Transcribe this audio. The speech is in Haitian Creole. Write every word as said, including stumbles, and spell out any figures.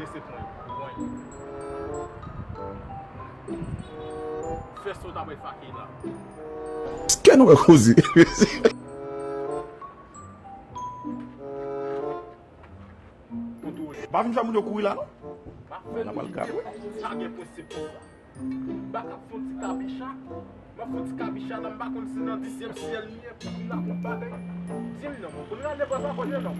Lese pran, pran. Fè sa w ta bay fake la. Kè nou wè koze. Kontwole. Pa vin fè moun yo kouri la, non. Pa fè nou kouri. Sa gen prensip pou sa. M pa ka fè yon ti kabicha. M ap fè yon ti kabicha la, m pa konn si nan dizyèm syèl li ye, pou vin aprann bagay. Di m non, moun rale pa pa konnen non.